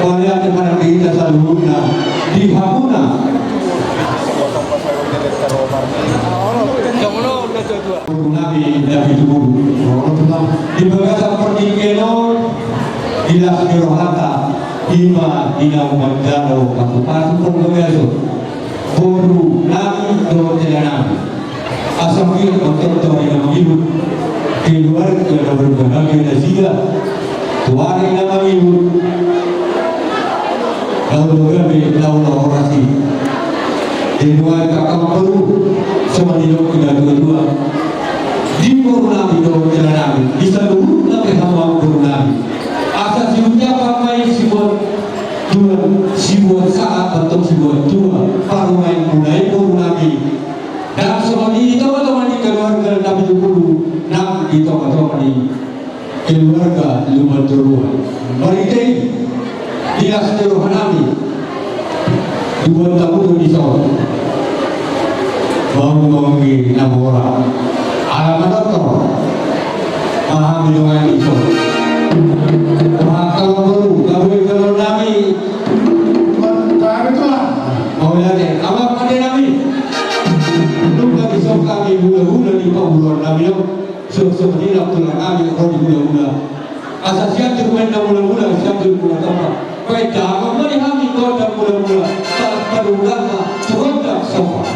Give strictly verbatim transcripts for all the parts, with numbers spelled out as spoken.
Mauliate ma di hita saluhutna, di hamuna. Boru nami na pitupulu. Di bagasan partingkian on, di las ni rohanta, i ma di na manjalo pasupasu parbagason. Boru nami dohot hela nami. Asa huida ma tontu ari na mangihut, keluarga na berbahagia nasida. Tu ari na mangihut, na olo gabe, na olo horas i. Jadi nuaeng angka amangboru, songon nidok ni natuatua, di boru nami dohot hela nami, di saluhutna pe hamu amangboru nami, asa siucapan ma i sibuat tuan, sibuat sahat, atau sibuat tua parumaen muna i boru nami. Nang songon i di tongatonga ni keluarga na pitupulu, nang di tongatonga ni keluarga Lumban Toruan. Marhite i, di las ni roha nami, dibuat hamu do dison. Maung-maung i na mora. Ala manortor ma hami nuaeng dison. Bahat hamu boru, gabe jolo nami. Mauliate, amang pande nami. Nunga dison hami hulahula ni pamoruon nami on. Songon i nang tulang nami ro di hulahula. Asa sian tu pemain na hulahula, sian tu hulahula tamba. Baen damang ma di hami gondang hulahula. Sahat paduka ma tu gondang somba.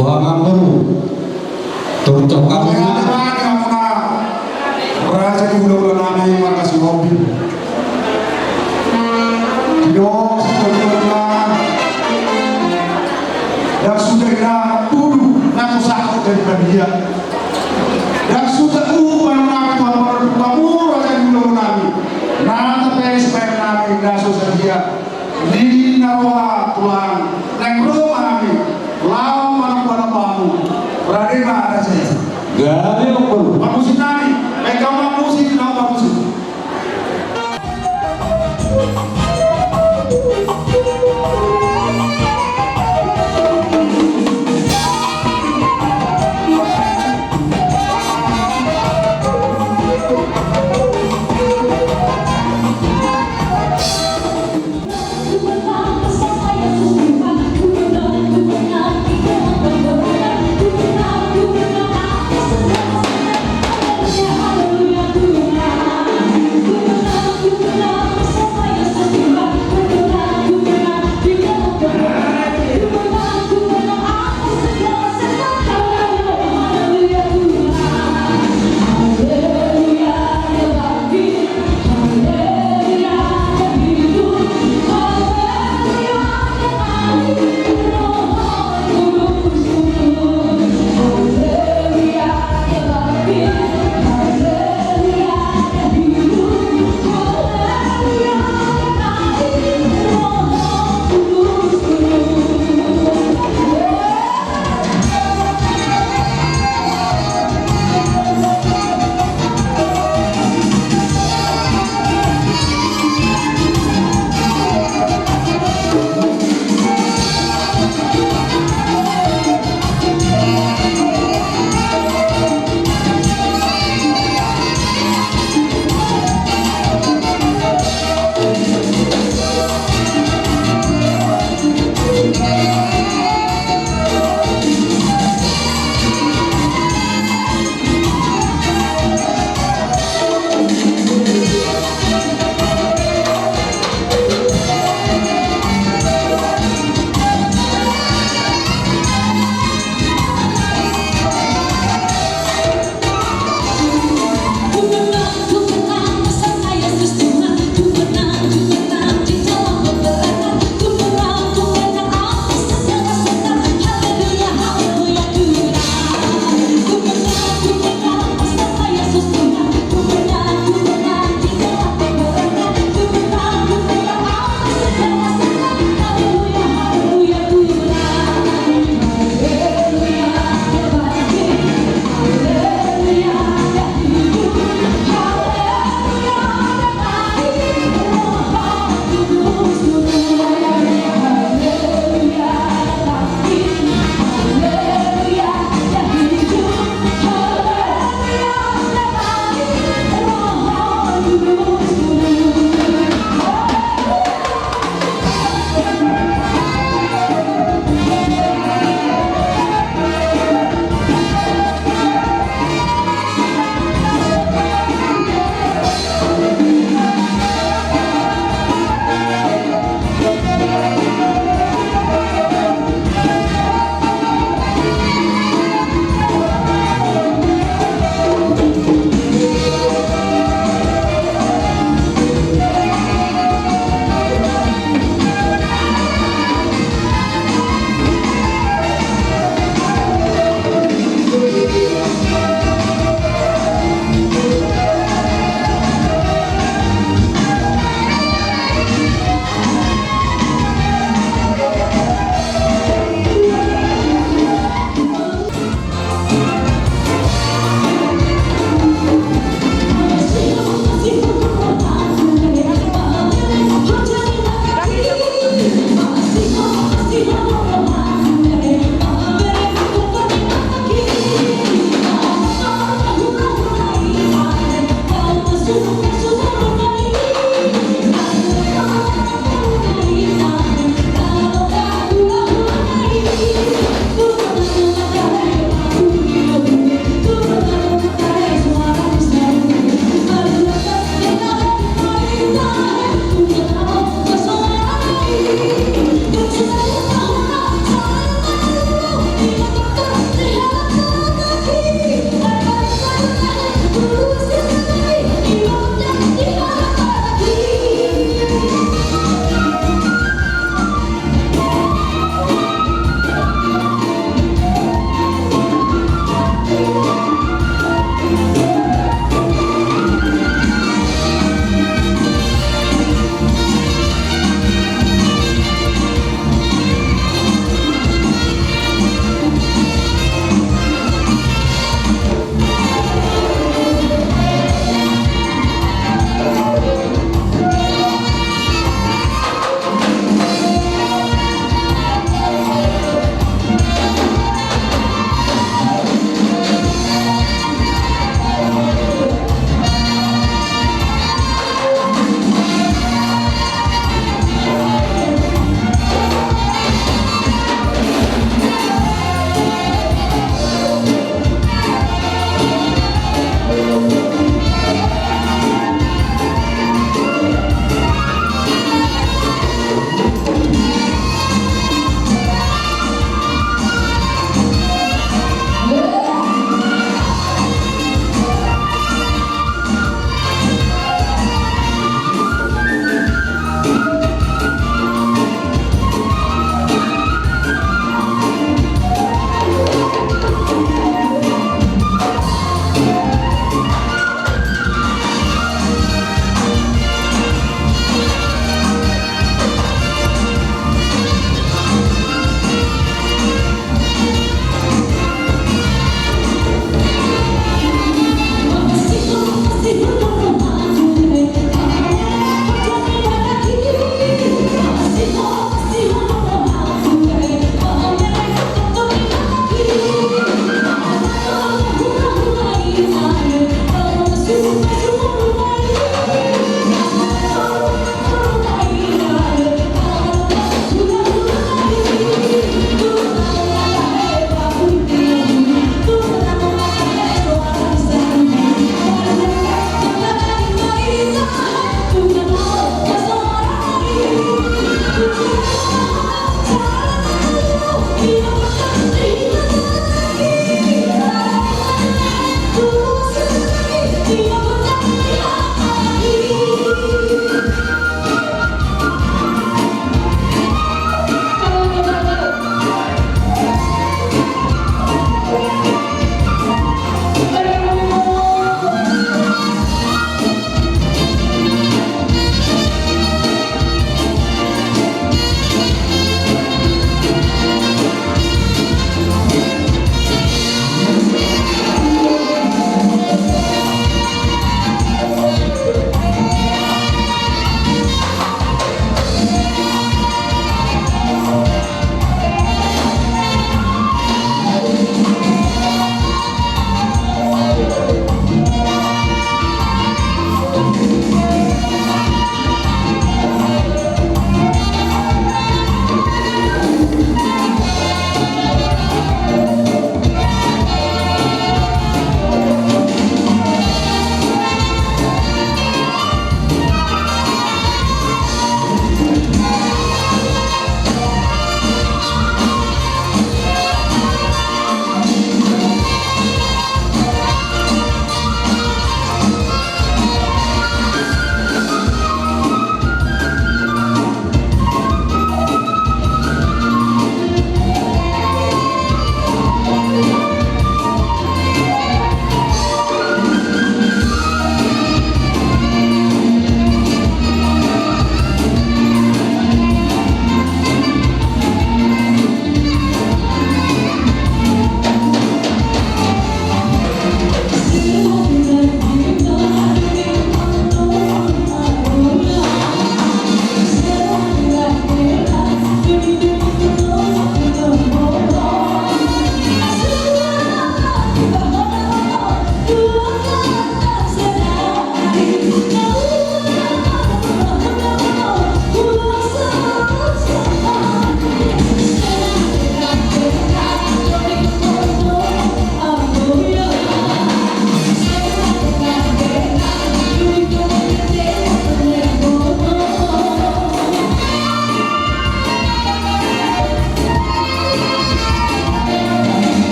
Boha ma amangboru? Turjok hamu. Raja ni hulahula nami marga Sihombing. Didok sitadoan na, ndang suda hira tudu na so sahat jadi badia. Ndang suda upa na tuan marga hamu raja ni hulahula nami. Na tape sibaen nami na so sadia. Di na roha tulang, naeng ro ma hami laho manambanambang hamu. Rade ma raja i. Gabe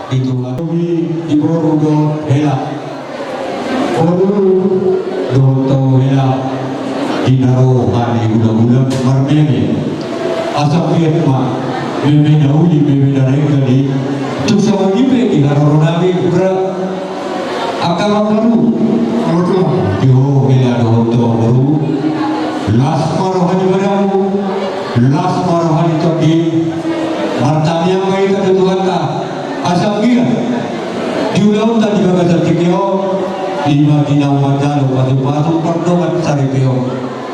Di Tuhan. Di boru dohot hela. Boru dohot hela. Di na ro hami hulahula marmeme. Asa anggiat ma meme na uli, meme na denggan i tung songon i pe di haroro nami. Angka amangboru, jo, hela dohot boru. Las ma roha ni padamu, las ma roha ni tondi. Martangiang ma hita tu Tuhanta asa anggiat di ulaonta di bagasan tingki on, i ma di na manjalo pasupasu pardongansaripeon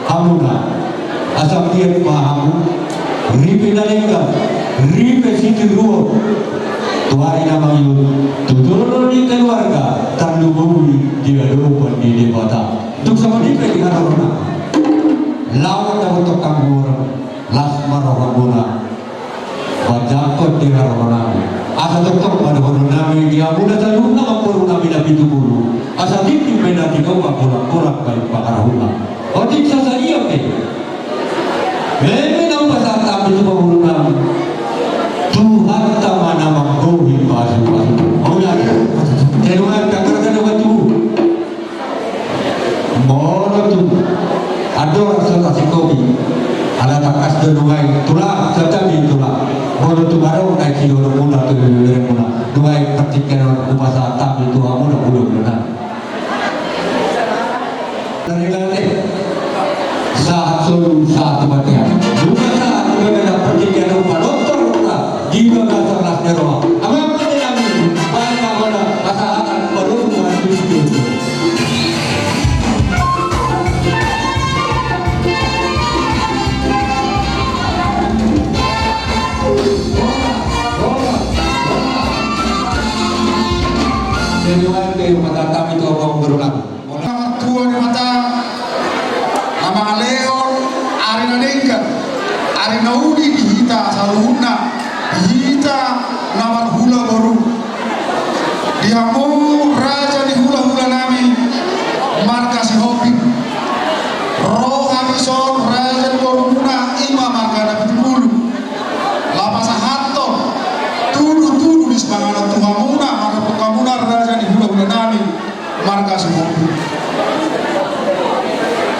hamuna. Asa anggiat ma hamu ripe na denggan, ripe sitiruon tu ari na mangihut, tu dolok ni keluarga, tarlumobi di adopan ni Debata. Tung songon i pe di haroro nami. Laho ma tongtong hamu, las ma rohamuna. Di haroro nami. Asa tongtong ma dohonon nami di hamuna saluhutna, amangboru nami na pitu pulu. Asa tingki pe na tinopa, bolang-bolang baen pangarahutna. Otik sasadia pe. Meme na hupasahat hami tu pangulu nami. Tuhanta ma na manggohi pasu-pasu. Mauliate. Jadi, mantap, terus ada waktu. Molo tung andorang so tasikopi, ala tangkas do nuaeng tulang, so tabi tulang. Molo tung adong na sidohononmuna tu beberemuna, nuaeng partingkian on hupasahat hami tu hamuna, hulahula nami. Sahat solu, sahat tu bontean. Nunga sahat tu bontean, partingkian on panortor. Di bagasan las ni roha. Amang pande nami, baen ma hona pasahaton panortor. Jadi, wahai, mata kami tu abang berulang. Molo na martua Debata, na mangalehon ari na denggan, ari na uli di hita saluhutna, di hita na marhula boru. Di hamu raja ni hulahula nami marga Sihombing. Ro hami son raja ni borumuna, i ma marga na pitu pulu. Laho pasahathon tudu-tudu ni sipanganon tu hamuna, marhite hamuna raja ni hulahula nami. Marga Sihombing.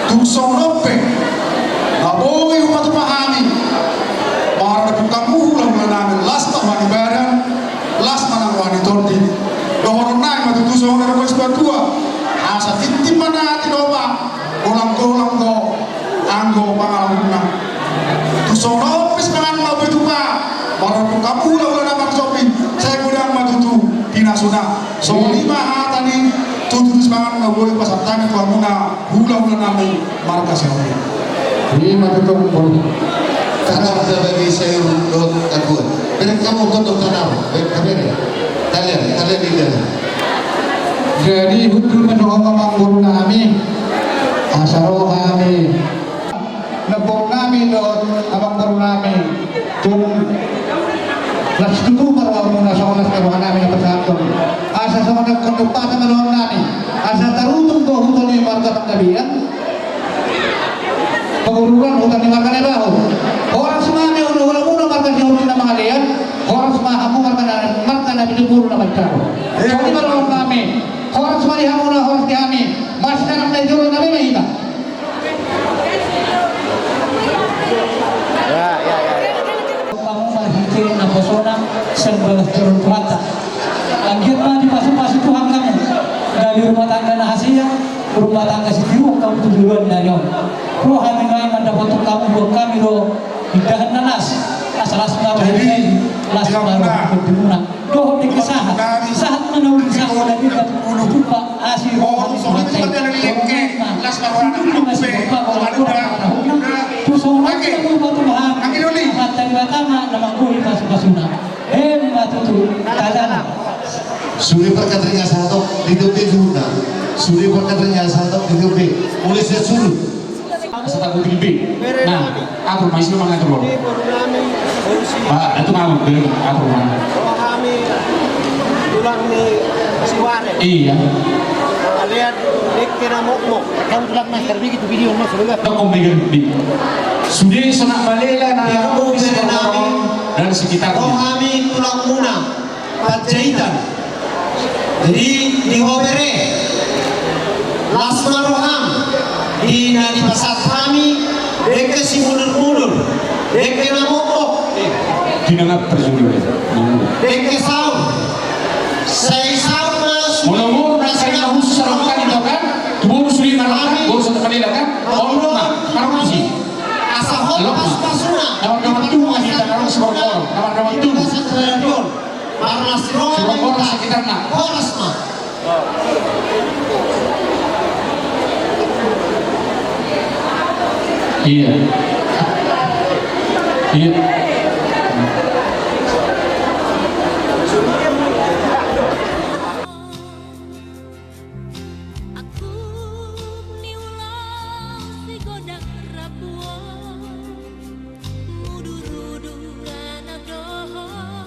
Tung songon on pe, na boi hupatupa hami, marhite hamu hulahula nami, las ma roha ni badan, las ma nang roha ni tondi. Dohonon nami ma tutu songon na nidok ni situa-tua, asa tintin ma na tinopa, golang-golang do anggo pangarahutna. Tung songon on pe sipanganon na boi tupa, marhite hamu hulahula nami marga Sihombing, sai godang ma tutu pinasuna. Songon i ma hata ni tutu ni sipanganon na boi pasahat hami tu hamuna hulahula nami marga Sihombing. I ma tutu, Amangboru. Tanam tabagi sayur dohot tabuan. Bereng hamu tondong tanam, bereng habere. Talian, talian indahan. Jadi, hundul ma dohot Amangboru nami. Asa ro hami. Namboru nami dohot Amangboru nami, tung las tutu ma rohamuna songon las ni roha nami na pasahathon. Asa songon na nidok ni pata ma dohonon nami, asa tarutung do huta ni marga Panggabean, pagururan huta ni marga Nabahu. Horas ma hami hulahulamuna marga Sihombing na mangalean, horas ma hamu marga na, marga na pitu pulu na mansai ro. Songon i ma dohonon nami, horas ma di hamuna, horas di hami, marsidalan na jolo na boi ma hita. Ya, ya, ya, ya. Hamu marhite naposona sian bagas joro ni Tuhanta. Anggiat ma dipasupasu Tuhan hamu. Gabe rumah tangga na hasea, rumah tangga sitiruon hamu tu joloan ni ari on. Ro hami nuaeng mandapothon hamu, boan hami do indahan na las. Asa las ma roha, las ma roha ni tondimuna. Dohot dengke sahat, sahat ma na uli, sahat ma na denggan, tupa asi roha ni Tuhanta i. Las ma roha ni Tuhanta i. Tu songon i ma tutu, Tuhan, Tuhanta Debata ma na manggohi pasupasuna. Emma tutu, tadana. Sude parkataion sahat on, ditiop be suhutna. Sude parkataion sahat on, ditiop be. Mulai sian suhut. Asa tabutil be. Nah, atur ma, isi ma mangatur. Ba, atur ma, atur ma. Roha ni tulang ni Siware. Iya. Mangalean dengke na mokmok. Kau tulang master bigi tu video mas sudah. Toko mega bi. Sude sanak Balela na di Siware dan sekitarnya. Roha ni tulangmuna. Panjaitan. Jadi, di ho bere, las ma roham di na dipasahat hami, dengke simudur-mudur, dengke na mokmok. Di na ngap terjadi. Dengke saut. Sai saut ma sude. Molo molo na sai na khusus sarong kan itu kan. Tu boru sude na roha, boru satu kali lah kan. Molo ma, karung isi. Asa hot pas-pasuna. Nama-nama tu, nama-nama tu. Di pasar Tradion. Marlas roha ma hita. Horas ma. Iya. Iya. Angkup ni ulaon sigodang rambu on, mudur-udur anak dohot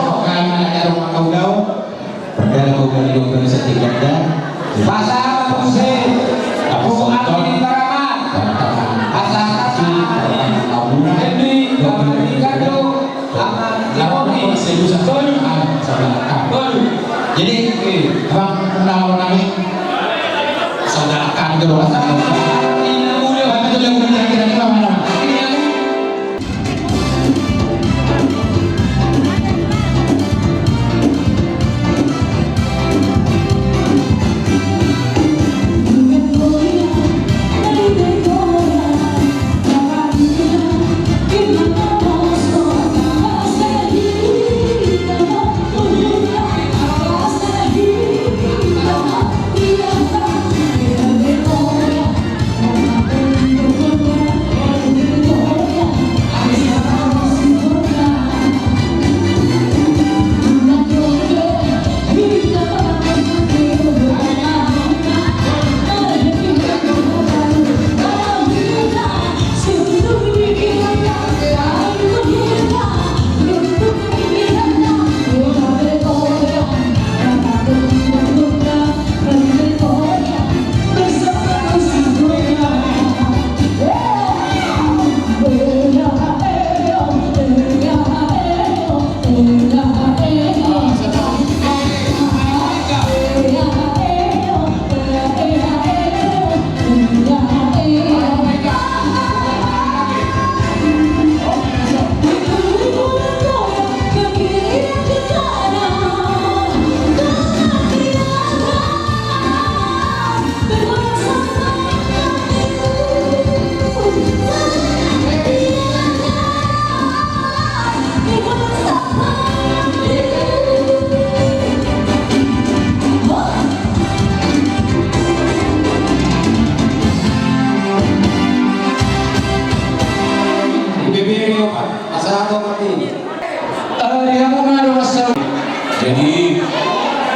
Jadi,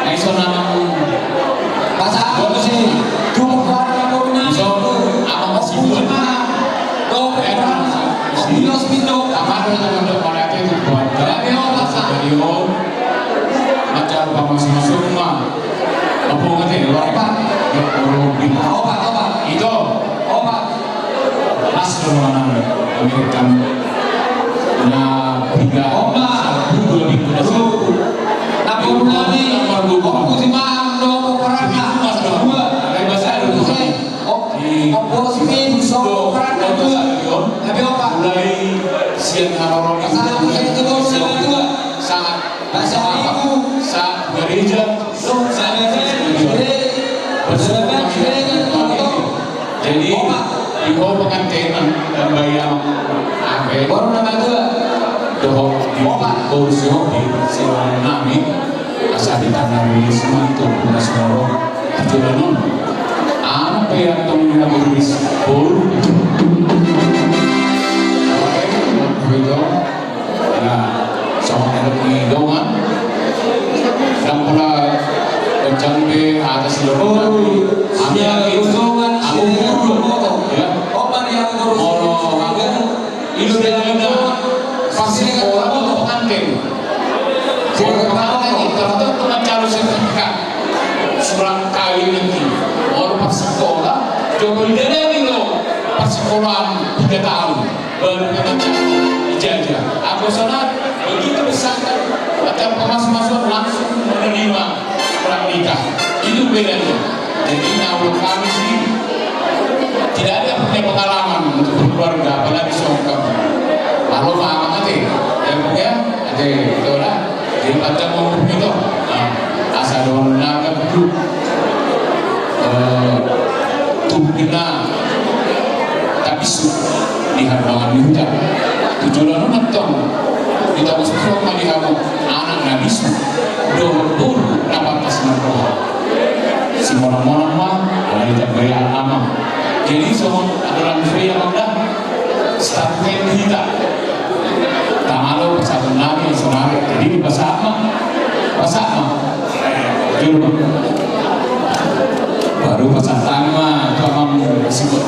ai sonang. Masa aku sih, cukup banyak aku punya. So, apa masih dua? Tuh, eh, si Los Pindo. Apa ada yang udah pada itu buat? Tapi oh, masa? Dari om. Macam apa masih masuk rumah? Apa ngerti? Luar apa? Ya, orang bilang. Obat, obat. Itu. Obat. Mas, lu mana? Amerika. Na piga. Opa. Dua minggu. Tapi ulangi. Nomor dua. Opa, si Mando, opa, Raka. Mas, dua. Ada bahasa Indonesia. Opa, si Mando, opa, Raka. Tapi opa. Mulai siang hari ini. Saat, saat, saat gereja. Jadi, di ho pengantenan dan bayam dohot di ho, di ho nami, asa di tangan ni semanto, punas moro, di jalanan. Apa yang tong na berulis, bolu. Oke, begitu. Nah, songon adat ni dongan. Ndang pola kencang be atas lo. Oh, iya, dongan, iya, iya. Ya. Opa, iya, molo, ilu dengan pasti orang pengantin. Orang pengantin itu tuh pengacara sertifikat. Surat kawin nanti. Molo pas sekolah, coba lihat lagi lo pas sekolahan tiga tahun. Baru kami ijazah. Aku saudara, begitu besar, macam pemas-masuan langsung menerima orang nikah. Itu bedanya. Jadi, menurut kami sih, tidak ada yang punya pengalaman untuk berkeluarga, apalagi seorang kamu. Lalu paham nanti, ya, Bu, ya? Nanti, itu lah. Jadi, panjang umur gitu. Nah, asal doang naga betul. Eh, tubuh kena. Tapi su, di hadapan Yuda. Tujuan lu nonton. Kita khusus ma di hamu. Anak na bisu. Dohot boru na pantas na roha. Simonang-monang ma, ala hita baya amang. Jadi, songon aturan baya amang dah. Start main hita. Tamalo pasahat nami sonari. Jadi, pasahat ma. Pasahat ma. Jur ma. Baru pasahat tangan ma. Tu amang sikut.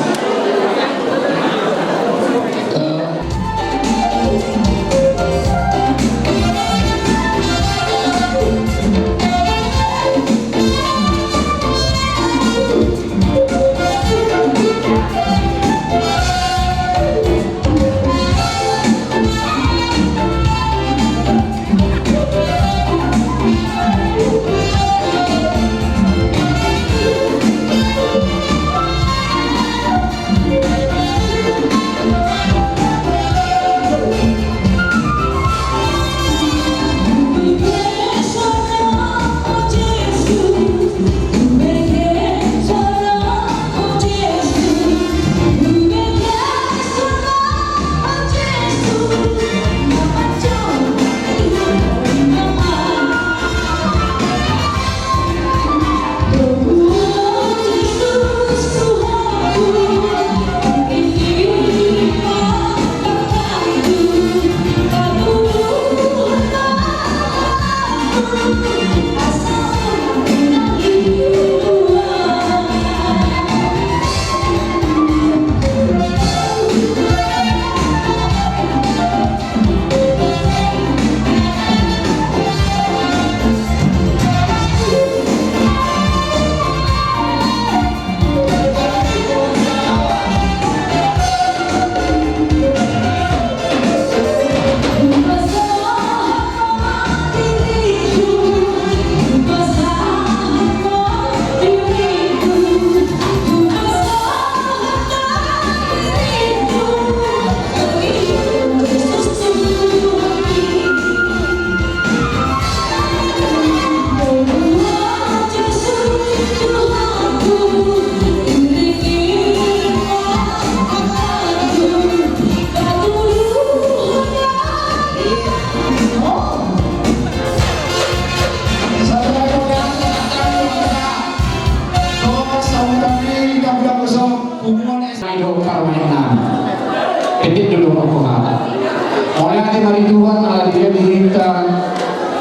Ari Tuhan ala dia dirinta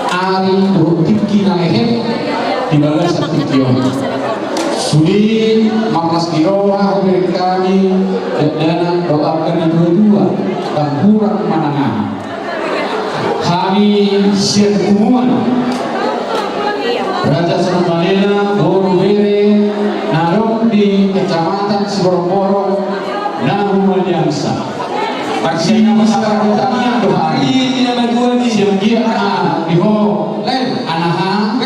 ari dohot tingki na lehet di bagasan tingki on. Sude marlas ni roha hubereng hami dakdanak dohot angka na tuatua, ndang hurang manang aha. Hami sian punguan Raja Sinumpang Malena, boru bere na adong di Kecamatan Siborongborong na humaliangsa. Marsiajar hami di ho, lae, anaha,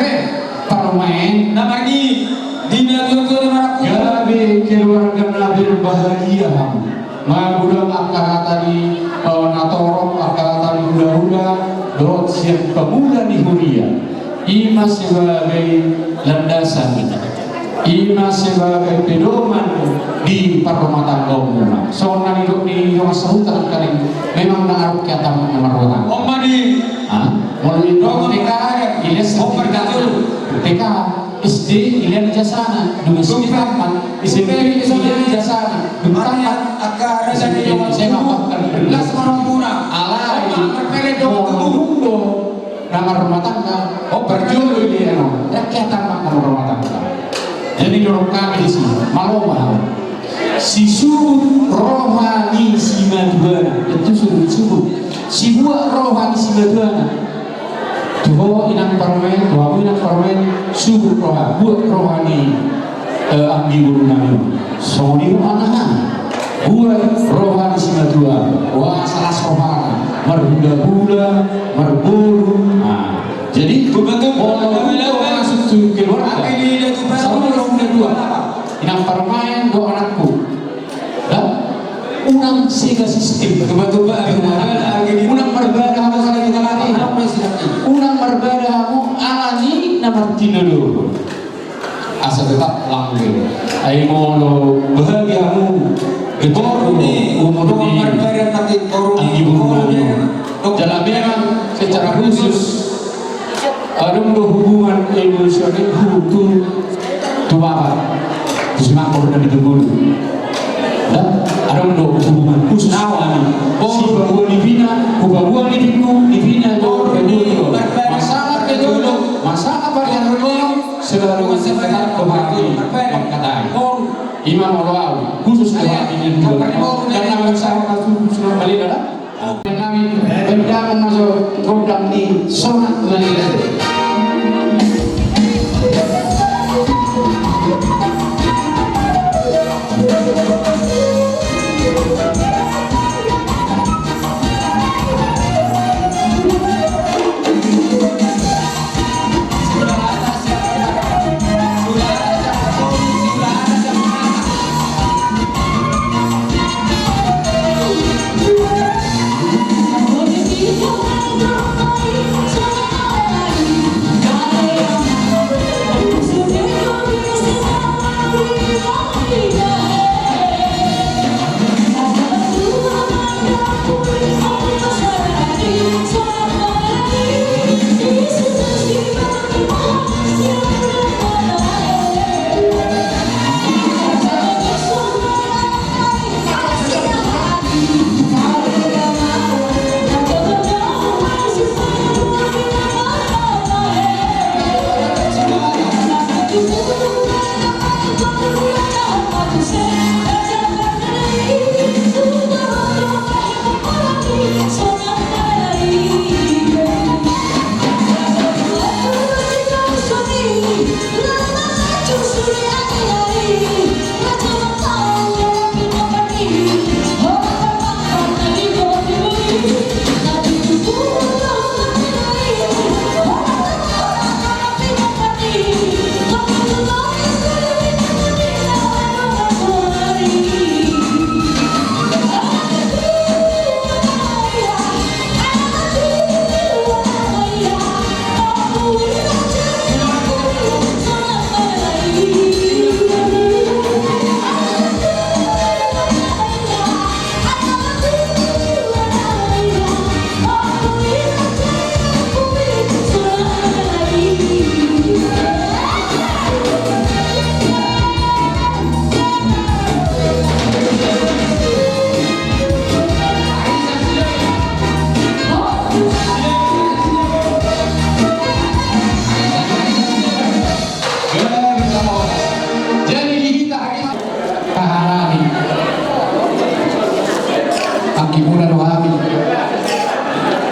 parumaen, na margi di na tuatua na marappu, gabe keluarga na berbahagia hamu. Magodang angka hata ni, eh, natorop, angka hata ni hulahula dohot sian pemuda ni huria. I ma sebagai landasan, i ma sebagai pedoman di parrumatanggaonmuna. Songon na nidok ni dongan sahuta nangkaning, memang ndang adong keatangan na marrumah tangga. Molo di T K, S D, ilean ijasana, dung S D tamat, S M P, ilean ijasana, dung tamat, S M P, S M A, bahkan berkelas. Alai molo dung do na marrumah tangga, parjolo ilean on, ndang keatangan na marrumah tangga. Jadi didok hami disi, malo ma hami. Sisubut roha ni simatuana, itu subut-subut. Sibuat roha ni simatuana. Tu ho inang parumaen, tu hamu inang parumaen, subut roha, buat roha ni, eh, anggi boru nami on. Songon i do anaha. Buat roha ni simatua. Wah, salas rohana. Marhulahula, marboru. Nah, jadi, molo dung do masuk tu keluarga, saluhutna dua. Inang parumaen dohot anakku. Unang sega sistem. Unang marbada hamu ala ni na marina. Unang marbada hamu ala ni na martinodohon. Asa tetap langgeng. Ai molo bahagia hamu, boru ni, umur ni, anggi boru ni. Jala memang secara khusus adong do hubungan emosional tu, tu bapa, tu si makmur na di dengkon. Adong do hubungan khusus. Awa ni, sipaboa ni pina, hupaboa ni pingku, ni pina do, masalah kejolo, masalah parian roli, selalu masalah kebahagi mangkatai. Ima molo au khusus kebahagi ni dua. Karena masalah kasus khusus na balik adalah Nami, gondang ma jo, gondang ni Sonak Malila.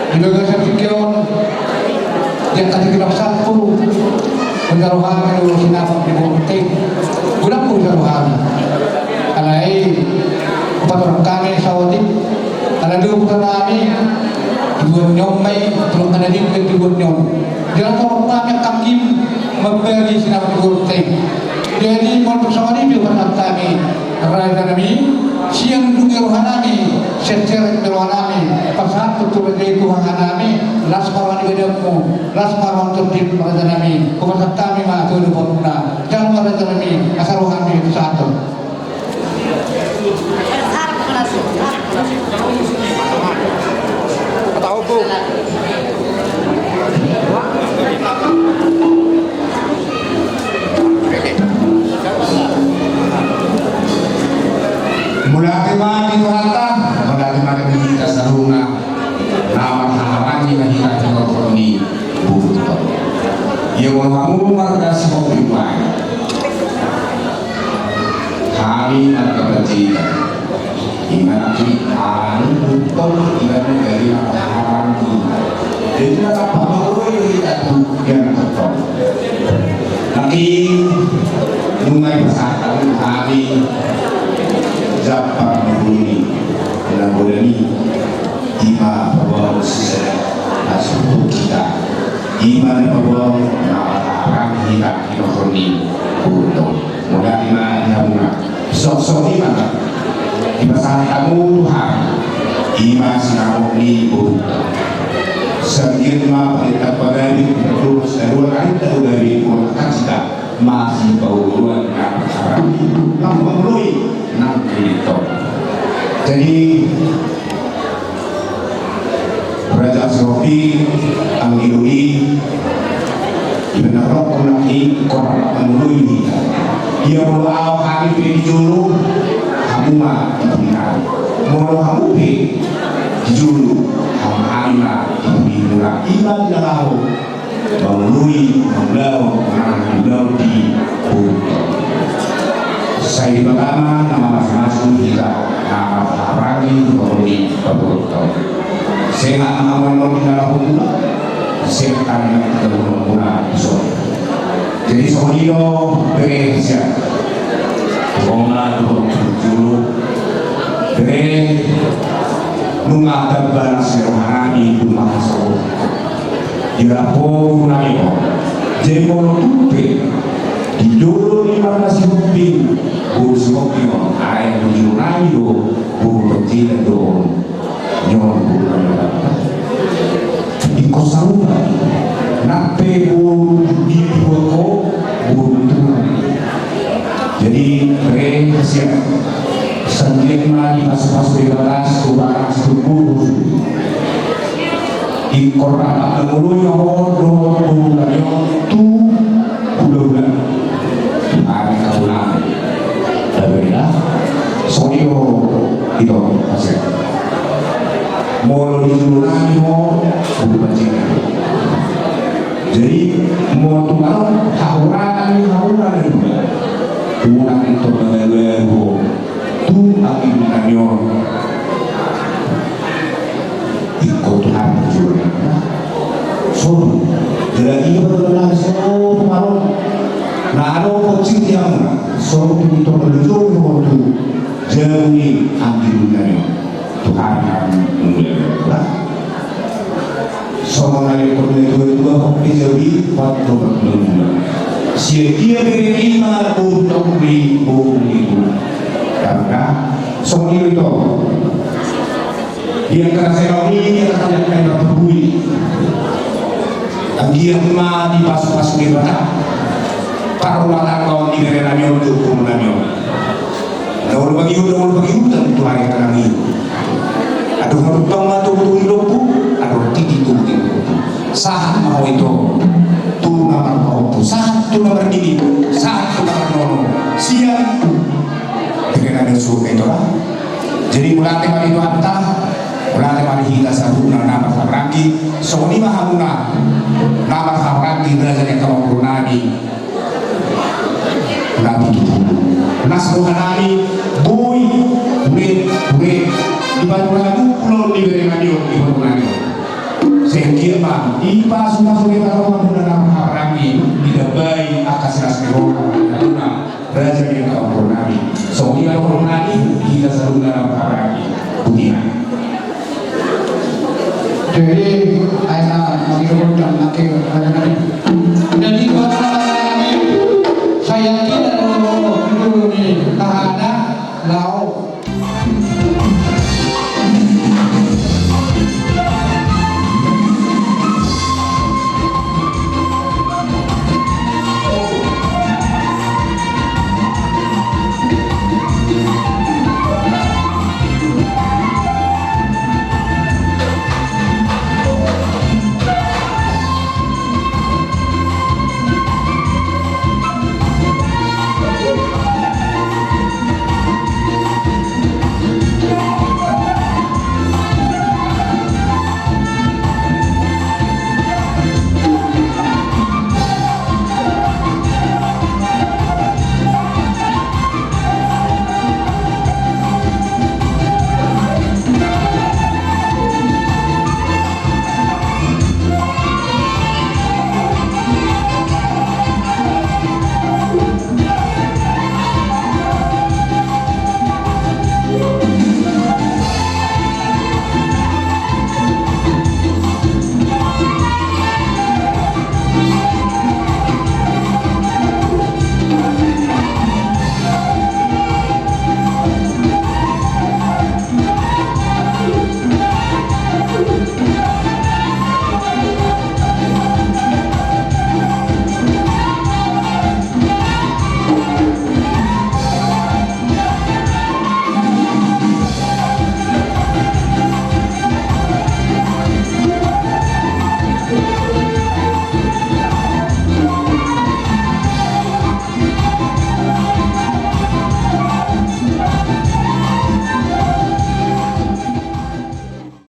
Di bagasan tingki on, di angka tingki na salpu, molo taruhami do sinamot ni borunta i, godang do taruhami. Alai, hupatorang hami saotik, ala do hupatorang hami, tujuan ni on ma i, tujuan ni on ma i, tujuan ni on. Jala torop hami angka anggi mambagi sinamot ni borunta i. Jadi, molo tung songon i do pasahat hami, raja nami, sian ujung ni roha nami, sian serep ni roha nami, pasahat tu raja i tu haha nami, las ma roha ni badanmu, las ma roha ni tondinmu raja nami, hupasahat hami ma tu adopanmuna, jalo ma raja nami, asa roha nami tu sahat on. Mauliate ma di Tuhanta, mauliate ma di hita saluhutna, na marhahamaranggi ma hita di tonga ni boru on. Ia molo hamu marga Sihombing, hami marga Panjaitan. Ima na di anu boru on, ima na di marhahamaranggi. Jadi na tapa mangoloi do hita tu dia na tongtong. Nangkin nunga dipasahat hamu tu hami jambar na buni, na godang i, ima paboaon sisada na suhut hita, ima na paboaon na marhahamaranggi hita di tonga ni boru on. Mauliate ma di hamuna. Songon i ma dipasahat hamu tu hami, ima sinamot ni boru on. Sanggiat ma pangitap pagabe, pangitap dohot sadua ari tau gabe uang kasita masipauluan na marhahamaranggi, na mangoloi nang di tonga. Jadi, Raja Sihombing, anggi doli, iba na rongkon nang i, ingkon rap mangoloi hita. Ia molo ahu hami pe di jolo, hamu ma di pudi nami. Molo hamu pe di jolo, hamu, hami ma di pudi muna. Ima di na laho mangoloi, mangulahon, manang mangulahon di boru on. Sai Debata ma na mamasumasu hita, na marhahamaranggi di tonga ni boru on. Sehat ma hamu annon di na laho muna, sehat hami na tinggal muna di son. Jadi songon i do bere sian. Bona do jolo. Bere nunga tamba las ni roha nami, nunga hasoro. Di lapo boru nami on. Jadi molo tung pe di jolo ni marga Sihombing boru Sihombing on, ai di jolo nami do boru Panjaitan do on. Nyon boru nami on. Ingkon sarupa nang pe boru di dua ho boru tu. Jadi, re, siap. Sanggiat ma dipasupasu Debata tu barang situtu. Ingkon rap mangoloi ho dohot boru nami on tu hulahula. Ari kapulang. Tapi ya, songon i do, ito, hasil. Molo di jolo nami ho, boru Panjaitan. Jadi, molo tung adong hahurangan ni hahurangan na dua, unang ito mangadu-adu tu anggi doli nami on. Ingkon tu hami jolo nami. Songon i. Jadi, iba tu nami songon i, molo na adong pocing di hamuna, songon i ito mangadu-adu tu jabu ni anggi doli nami on. Tu hami, hami mangadu-adu. Songon na nidok ni natua-tua, hot pe jabu i, hot dohot na mula. Sian dia pe bere i ma boru, tong pe boru ni boru. Karena songon i do ito. Di angka na sai ro i, di angka na sai ro i. Anggiat ma dipasupasu Debata parrumatanggaon ni bere nami on dohot boru nami on. Ndang olo pangihut, ndang olo pangihut, tu ari na nangihut. Adong harumpang ma tu, tu lombu, adong tingki tu, tu lombu. Sahat ma ho ito tu na marpahompu, sahat tu na marnini, sahat tu na marnono. Sian bere nami on suhut ito lah. Jadi mauliate ma di Tuhanta, mauliate ma di hita saluhutna na marhahamaranggi, songon i ma hamuna na marhahamaranggi raja ni angka boru nami. Na pitupulu. Las roha nami, boi, hure, hure. Di patura hamu, ulaon ni bere nami on, di patura nami on. Sengkir ma, dipasupasu Debata ma muna na marhahamaranggi, didambai angka silas ni roha, na tuna, raja ni angka ompunami. Songon i ma dohonon nami, hita saluhutna na marhahamaranggi. Boti ma. Jadi, aina, mangidok gondang, nanti, aina,